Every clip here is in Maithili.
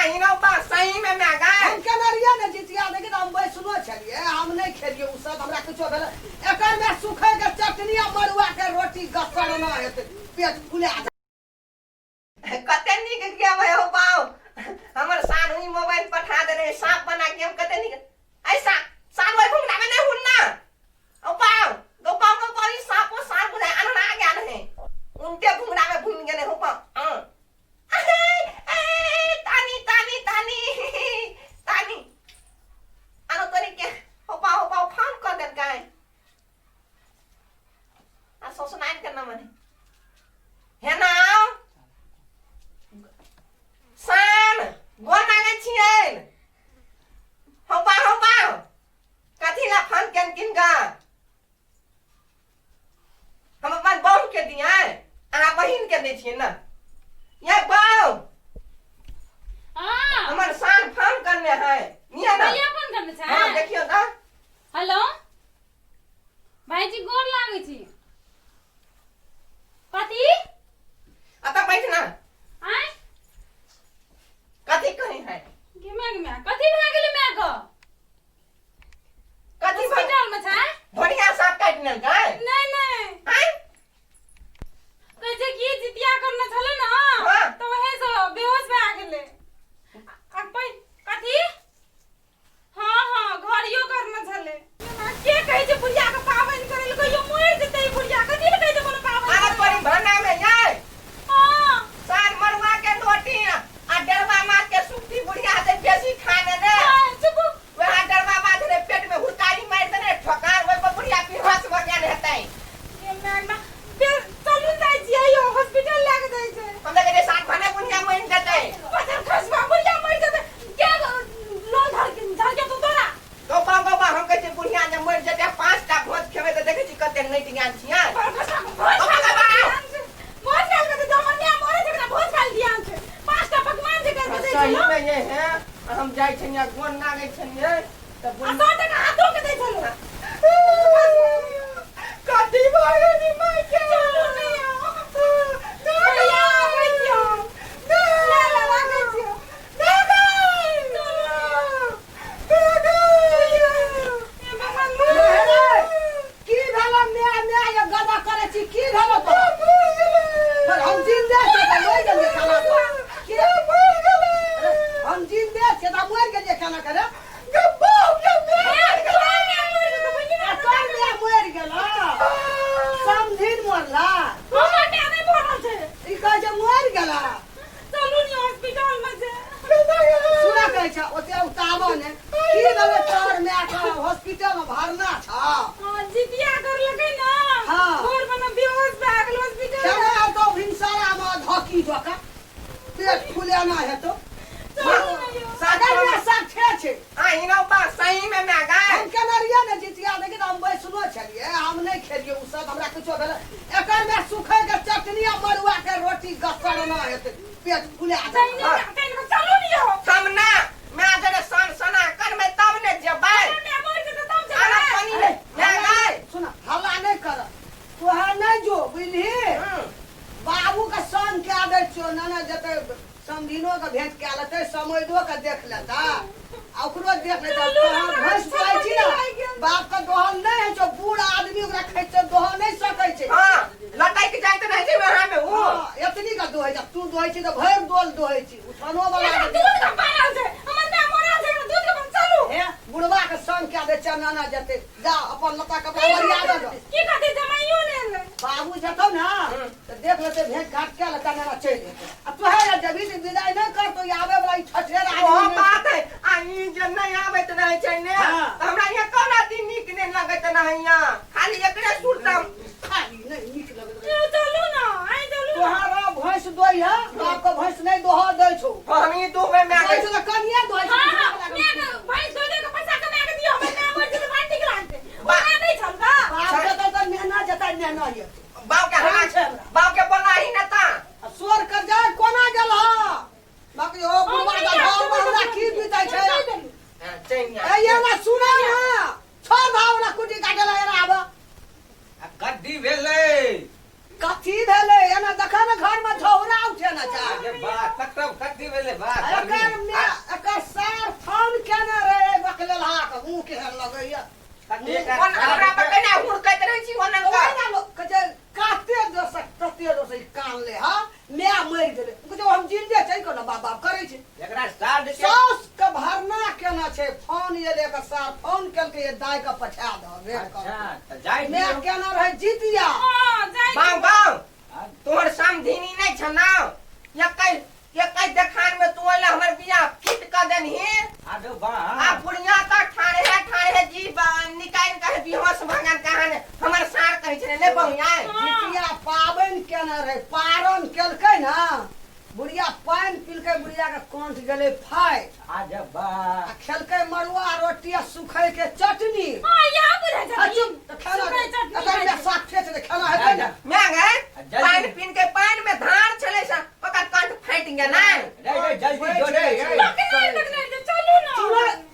आ इनो बा सही में मैं गाय हम केने रहियै ने जितिया देखी तऽ हम बैसलो छलियै हम नहि खेलियै ओ सब हमरा किछो भेलै एकर में सुखै के चटनी आ मड़ुआ के रोटी गसर न हेतै पेट फुला जायत। कते नीक गेम है हो बाऊ हमर सानू ई मोबाइल पठा देने सांप बना गेम कते नीक ऐसा सानू भाई घुमना में नहीं हुन्ना ओ पाओ गो पाओ गो पाओ ई सांपो सांप बुझाय अनना ज्ञान है उनके घुमना में घुम गेले हो पाओ हां तानी तानी तानी तानी आनो तोरी के हो पाओ हो पाओ फोन कर देल काय आ सोसनाइन के नमन हे ना सान गोर लागै छियनि हो पाओ हो पाओ कथी ला फोन केलखिन गा हम अपन बहू के दिया अहाँ बहिन के दै छियै ने ये बहू हाँ हमर शान फोन करने है निया ना भैया फोन करने छै हाँ देखियो ना हेलो भाईजी गोर लागै छी कथी अतः बैठ ना आय कथी कही है गे my गे my कथी भए गेलै my के कथी भऽ हॉस्पिटल में छै बढ़िया सांप काटि लेलकै नहीं नहीं आँय कहै छै कि जितिया करने छलै ने हाँ। तऽ वहे से बेहोश भए गेलै आ कथी हाँ हाँ घरियो करने छलै के कहै छै बुढ़िया के पाबनि करै लए कहियो मरि जेतै ई बुढ़िया कथी लए कहै छै कोनो पाबनि अरे करै लए? तोरी भाना में जाय हाँ सार मरुआ के रोटी आ डरवा माछ के सुक्ती बुढ़िया से बेसी खा लेने हाँ, चुप वएह डरवा माछ रे पेट में हुरकारी मारि देने ठोकार ओहि पर बुढ़िया बेहोश भऽ गेल हेतै ये my my चलू जाइ छियै यौ हॉस्पिटल लए के जाइ छै हम देखै छियै सात भने बुढ़िया मरि जेतै पत्थर खसबा बुढ़िया मरि जेतै के लोल धर के धर के तू तोरा गौपा गौपा हम कहै छियै बुढ़िया जे मरि जेतै 5 टा भोज खेबै तऽ देखै छी कते नटि गेल छियै पर खसबा भोज गौपा खाय गौपा ध्यान छै भोज खाय के तऽ हमर माय मरै छै एकरा भोज खाय ध्यान छै 5 टा पकवान जे करके दै छै सही लोग में ये है हम जाइ छलियै गोर नागै छलियै तऽ आ बुढ़िया 100 टका हाथो के दै छलो कथी भऽ गेलै माय के चलू नहि आउ भैया आबै छियौ ला ला राखै छियौ हे भगवान हे, की भेलो म्या म्या ये गदा करे छी की भेलो तोरा पर हम जिंदे छियै तऽ मरि गेलियै खाना के अरे, हम जिंदे छियै तऽ मरि गेलियै खाना करे आ तोर म्या मरि गेलो समधिन मरला हमर माय नहि मरल छै ई कहै छै मरि गेला चलू ने हॉस्पिटल में छै सुना कहै छै ओते उताबऽ ने की भेलै तोहर माय के हॉस्पिटल में भरना छ हाँ, जितिया करलकै ना हाँ। भोर में ना बेहोश भए गेल हॉस्पिटल में। केना हेतौ भिनसरा में धकी दऽ के पेट फुलेना हेतौ चलू ने यौ। अगर मे साक्षे छै आ बा सही में मैं गाय हम केने रहियै ने जितिया देखी तऽ हम बैसलो छलियै हम नहि खेलियै ओ सब हमरा किछो भेलै एकर मे सुखै के चटनी आ मड़ुआ के रोटी गसरना हेतै पेट फुला चलू देतै। ने, चलू ने, चलू ने यौ। हम ना मैं जरे सन सना करबै तब ने जेबै हमर माय मरि जेतै तब जेबै। आना पानी ले मैं गाय सुन हल्ला नहि कर तोहर नहि जो बुझलिही बाबू के संग कए दै छियौ नाना जेतै समधिनो के भेंट कए लेतै समैधो के देख लेतै आ ओकरो देख लेतै चलू, तोहर हमरा भैंस दुहै छी ने लागि गेल। बाप के दोहल नहि होइ छौ बूढ़ आदमी ओकरा खैच दोह नहि सकै छै हां लटक जाइत रहै छै वहां में उ हँ, एतनी के दोहै छै तू दोहै छी तऽ भरि डोल दोहै छी उठानो वाला एकरा दूध के पारल छै। हमर माय मरल छै, एकरा दूध के पारल। चलू। हे बुढ़वा के संग कए दै छै नाना जेतै जा अपन लत्ता कपड़ा ओरिया दे दो। की कहतै जमाइयो ने एलै। बाबू जेतौ ने तऽ देख लेतै भेंट घाट कए लेतै नाना चलि जेतै आ तोहे जे जेबही तऽ विदाइ नहि करतौ ई आबै वाला ई ठठेर ओ आदमी नहि। बात है आ ई जे नहीं आबैत रहै छै ने हाँ। तऽ हमरा यहाँ कोना दिन नीक नहि लगैत रहै यहाँ खाली एकरे सुरतम खाली नहि नीक लगैत रहै। यौ, चलू ने, आइ चलू ने। तोहरा भैंस दोहि है बाप के भैंस नहीं दोह दै छौ हम ई दुहबै माय दै के छौ तऽ कनिए दोहै छौ हाँ, हाँ, माय के भैंस दऽ दे के पैसा कमा के दियौ, हमर माय मरि जेतै, बड़ नीक लागतै। ओना नहि छल गा। बाप जेतै तऽ नेना जेतै नेना जेतै बाप के काम हला छै हमरा। बाप के बोला ही न ता आ शोर कर जाय कोना गेल ह बाकी ओ बुढ़वा के घर में हमरा की बीतै छै चैन ए ये ना सुनै ना छोड़ भाव ना कुटी काटे ला एना आब आ कथी भेलै कथी भेलै एना देखा ने घर में झौरा उठे ना छै अरे बा तकब कथी भेलै बा अरे कर गर्मी मे ओना हमरा पर केना हुड़कैत रहै छी ओना ओहि ना लोक कहै छै काते जोर से तते जोर से ई कान ले हा माय मरि गेलै। कहै छै हम जिंदे छै कोना बाप बाप करै छै। एकरा साल के साउस के भरना केना छै फोन एलै एकर सार फोन केलकै ये दाय के पठा दह भेंट कर। अच्छा तऽ जाइ माय दियौ। केना रहै जितिया। हां जाइ बाऊ बाऊ तोहर समधिनी नहि छौ ना एकै एकै देखान में तू अइला हमर बियाह फिट क देनही। आदो बा आ बुढ़िया तऽ ठाढ़े ठाढ़े जी निकालि कहे बेहोश भऽ गेल कहान हमर सार कहै छलै नहि बहुया। जितिया पाबनि केने रहै पारण केलकै ना बुढ़िया पानि पिलकै बुढ़िया के कंठ गेलै फाटि। आदो बा आ खेलकै मड़ुआ रोटी आ सुखै के चटनी। हां यहाँ बुझै आ छथिन। चुप तऽ खाना सुखै चटनी एकर खाइ बिना छै। साफ फेच दे खाना हेतै ने। माय गै जल्दी। पानि पीन के पानि में धार छलै से ओकर कंठ फाटि गेलै। रे रे जल्दी जो रे रे। तकने तकने जे चलू ना। सुन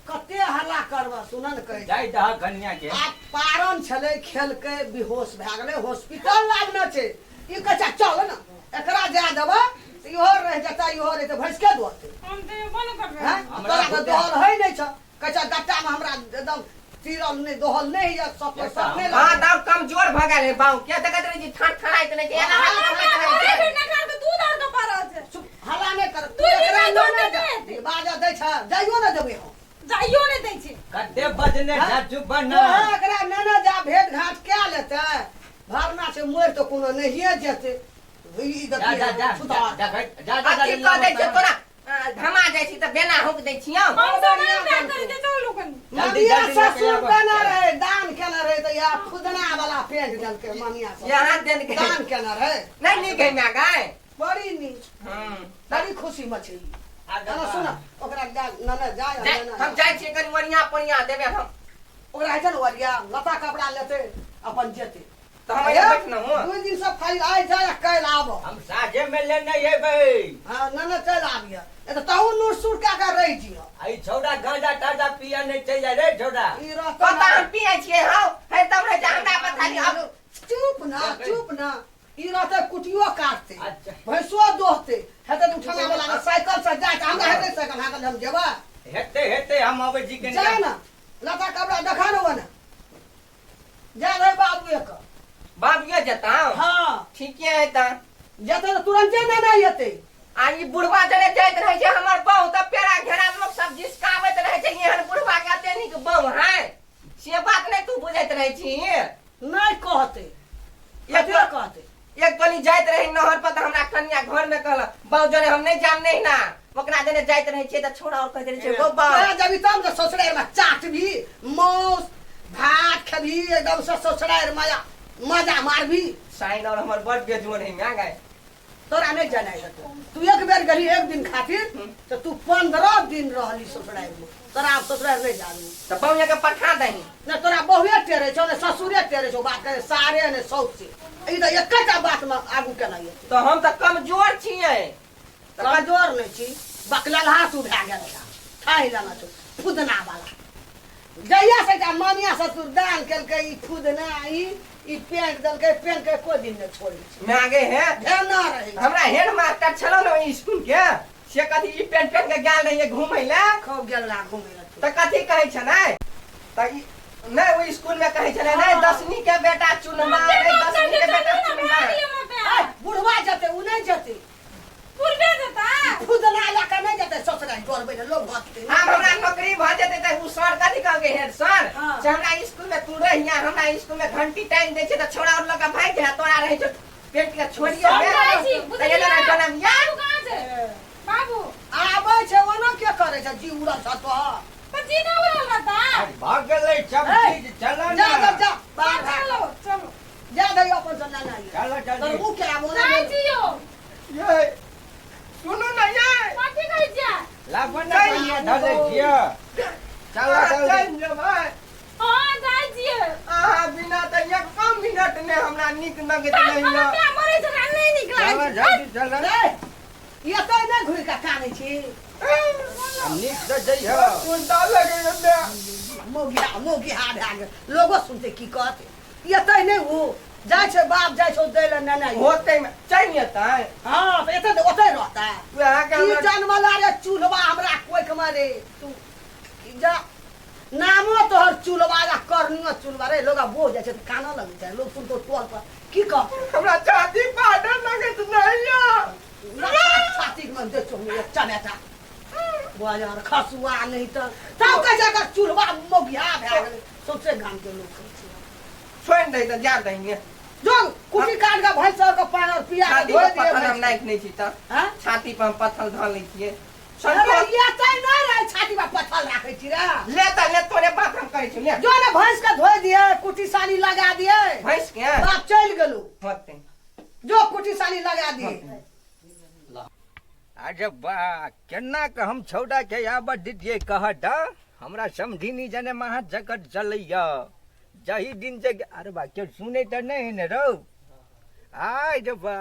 कते हल्ला करबह सुनन कहै जाइ दह कनिया के। आ पारण छलै खेलकै बेहोश भए गेलै हॉस्पिटल लागना छै। ई कहै छै चल ने एकरा जाय देबै तऽ इहो रहि जेतै इहो रहि जेतै भैंसके दोहतै। हम तऽ एबो ने करबै। हैं? हमरा तोरा तऽ दोहल होइ नहि छौ। कहै छै गट्टामे हमरा एकदम तीरल नहि दोहल नहि होइए सब एकटा सब नहि हाँ लागै। तब कमजोर भऽ गेल है बाऊ किया देखैत रहै छी ठाठ ठड़ाइत नहि छै एना हमरा हाथ घरे रहै छै। फिरने घर के दूध आर के पड़ल छै। चुप हल्ला नहि कर तू एकरा नहि नहि दे दे। बाजऽ दै छ जाइयो नहि देबै हम। जाइयो नहि दै छै। कते बजने हाँ? जा चुप बना। तोहे एकरा नेने जा भेंट घाट कए लेतै भरना छै मरि तऽ कोनो नहिए जेतै। ई जा जा जा देखिए छुतार। देखै जा जा अथी कऽ दै छै तोरा धमा जाइ छी तऽ बेना हुक दै छियौ। हम तऽ नहि प्यार करै छै चलू कनी। जल्दी, ममिया जल्दी लऽ के ससुर आबऽ। देने रहै दान केने रहै तऽ इएह फुदना वाला पेंट देलकै ममिया ससुर। यहाँ देलकै। दान केने रहै। नहि नीक है माय गै। बड़ी नीक बड़ी खुशी मछली। आदो ना सुन ओकरा जा नने जाय जाय- हम जाइ छियै कनि ओरिया पोरिया देबै हम। ओकरा होइ छै ने ओरिया लता कपड़ा लेतै अपन जेतै। तऽ हम एतऽ बैठलहुँ। दू दिन से फाइल आइ जाय आ काल्हि आबऽ। हम साँझे में लेने एबै। हाँ नने चलि आबिह नहीं तऽ तहु नूर सुर कए कऽ रहि जिह। आई छौड़ा गांजा ताजा पिया नहीं चाहिए रे छौड़ा। ई रहतौ कतऽ ना। हम पियै छियै हौ हरदम रहै छै हमरा पर खाली अब। चुप ना चुप ना ई रहतै कुटियो काटतै अच्छा। भैंसो दोहतै हेतै तऽ उठना वाला के साइकिल से जाय तऽ हमरा हेतै साइकिल हाँकल हम जेबै। हेतै हेतै हम अबै छी कनि। जा ना लता कपड़ा देखा ने ओने जा रहे बाबू एक। बाबुए जेतौ? हाँ। ठीके है तऽ। जेतै तऽ तुरंते ने नहि एतै। आ ई बुढ़वा जने जाइत रहै छै हमर बहु तऽ पेड़ा घेरा लोक सब जिसकाबैत रहै छै एहन बुढ़वा के एते नीक बहु है से बात नहि तू बुझैत रहै छी। नहि कहतै। एक कते कहतै? एक गोली जाइत रही नहर पर तऽ हमरा कनिया घर में कहलक बहु जने हम नहि जाम नहि ना ओकरा जने जाइत रहै छियै तऽ छोड़ा और कहैत रहै छै गो बहु। तोरा जबी तब ने ससुरारि में चाटबी मांस भात खेबी एकदम से ससुरारि मजा मजा मारबी। साइन और हमर बड़ बेजोड़ है माय गै। तोरा नहि जानाइ हेतौ तू एक बेर गेली एक दिन खातिर तऽ तू 15 दिन रहली ससुरारि में तोरा आब ससुरारि नहि जाबी। तऽ बहुया के पठा दही। ने तोरा बहुए टेरे छौ ने ससुरे टेरे छौ बात करे सारे ने सौत से ई तऽ एकेटा बात में आगू केना एतै। तऽ हम तऽ कमजोर छियै। कमजोर नहि छी बकललहा तू भए गेल छा ठाहि लेना छौ फुदना वाला। जहिया से एकटा मामिया ससुर दान केलकै ई फुदना ई पेंट देलकै पेंट के एको दिन नहि छोड़ै छै। माय गे हे। ध्यान ना रहै छै। हमरा हेड मास्टर छलौ ने ओहि स्कूल के से कथी ई पेंट पेंट के गेल रहियै घुमै लए। खूब गेल रहा घुमै लए। तऽ कथी कहै छलै तऽ ई नहि ओहि स्कूल में कहै छलै नहि दसनी के बेटा चुनमा नहि दसनी के बेटा चुनमा। ऐ, बुढ़वा जेतै उ नहि जेतै। बुढ़बे जेतै। फुदना लए कऽ नहि जेतै ससुरारि डोलबै लए लोग भगतै। आब हमरा नौकरी भऽ जेतै तऽ उ सर कथी कहलकै हेड सर हाँ। से हमरा स्कूल में तू रहिया हमरा स्कूल में घंटी टांगि दै छै तऽ छोड़ा और लऽ कऽ भागि जाइ तोरा रहै छौ पेट के छोड़िए हम जाइ छी, तऽ एना बुझलियै? जनम या। बाबू कहाँ छै? बाबू। आबै छै ओना के करै छै जी उड़ल छ तोहर। पर जी नहि उड़ल रहता। आज भाग गेलै सब ए, चीज चल जा ना। जा जा बाहर भाग। चलो चलो। जा दही अपन से ना ना। चलो तर जल्दी। उ के आबो ना। जाइ छी यौ। ये सुनू ना ये। कथी कहै छियै? लाबो ना कनिया धऽ दै छियै। चलो जल्दी। चलि जेबै। हाँ जाइ छियै। अहाँ बिना तऽ एको मिनट नहि हमरा नीक लगैत हमरा रहैया। माय मरै छै, हमरा नहि नीक लागै चलो छै। जल्दी चलो। रे, एतै नहि घुरि कऽ कानै छी। नीक से जइह। सुनता लगैया माय। मौगिया मौगिया भए गेल लोगो सुनतै की कहतै। एतै नहि ओ जाइ छै बाप जाइ छौ दै लए नेने। होतै चलि जेतै। हाँ तऽ एतै तऽ ओतै रहतै। वएह के की हमरा जनमला रे चूल्हबा हमरा कोइख में रे तू जा नामो तोहर चुलवा या करनियो चुलवा रे लोग बोझ जाइ छै तऽ कानऽ लगै छै लोग सुनतो टोल पर की कह हमरा छाती फाटल लगैत नहीं या छाती में दे चो एक चमेटा बाजार खसुआ नहीं तऽ तब कहै छै एकर चुलवा मोगिया भए गेलै सौंसे गाम के लोग कहै छै छोड़ि दे तऽ जा दही जो कुटी काट के भैंस और के पानी और पिया के छाती धोए पर दिए पत्थर हम भैंस के। नाखि नहि छी तऽ हाँ? छाती पर हम पत्थर धऽ लै छियै अरे संतोष ये तै नहीं रहे छाती पर पत्थर राखै छी रे ले तऽ ले तोरे बात हम कहै छी ले जो ने भैंस के धोए दिए कुटी सानी लगा दिए भैंस के बाप चलि गेलू होतै जो कुटी सानी लगा दिए अरे बा केना के हम छौड़ा के आबऽ दितियै कह तऽ हमरा समधिनी जने महा जगत चलैया जही दिन से अरे बा केओ सुनै तऽ नहि है ने रौ आय रे बा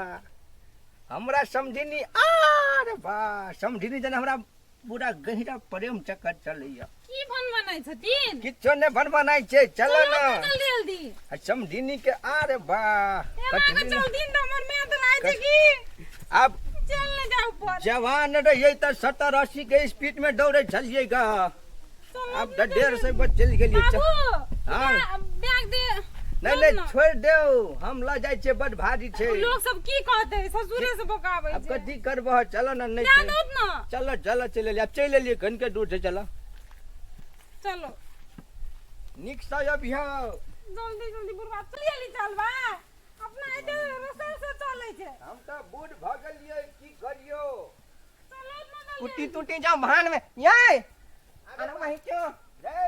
हमरा समधिनी अरे बा समधिनी जने हमरा पूरा गहिरा प्रेम चक्कर चलैया की भन बनाइ छथिन किछो नहि भनभनाइ छै चल चलो ने जल्दी जल्दी आ समधिनी के अरे बा एना के कठिन चल दिन तऽ हमर माय तऽ लागै छै की आब चल ने जाउ ऊपर जवान रहियै तऽ 70 80 के स्पीड में दौड़ै छलियै गा चलो आब तऽ 150 पर चलि गेलियै बाबू हाँ। बैग दे नहि चल नहि ने। छोड़ि देउ हम लऽ जाइ छियै बड भारी छै लोग सब की कहते ससुरे से बोकाबै आब छै कथी करबह चल ने नहि दए छै दौत ने चल चल चलि एलियै आब चलि एलियै कनिके दूर छै चल चलो नीकसँ अबिहऽ जल्दी जल्दी बुढ़वा चलि एली चलबा अपना एते रस्ता से चलै छै हम तऽ बूढ़ भऽ गेलियै की करियौ चलो ने जल्दी कुट्टी टूटी जाओ भान में ये अरे वही क्यों रे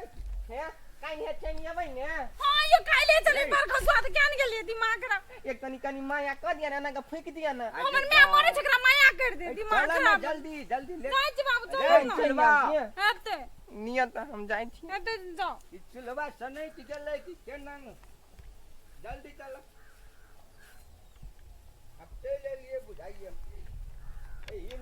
हे काल्हि हे चलि अबै ने हां यो काल्हे चली पर खसुआ तऽ केन गेलियै दिमाग खराब एक तनी कनी माया कऽ दिया ने एना कऽ फूकि दिया ने हमर माय मरे छै एकरा माया कर दे दिमाग चल ने खराब जल्दी जल्दी ले जाइ छी बाबू रे, चलो ने चलबा। एते नियत हम जाइ छी एते जाओ ई चुल्हवा सनैत गेलै कि केना जल्दी चल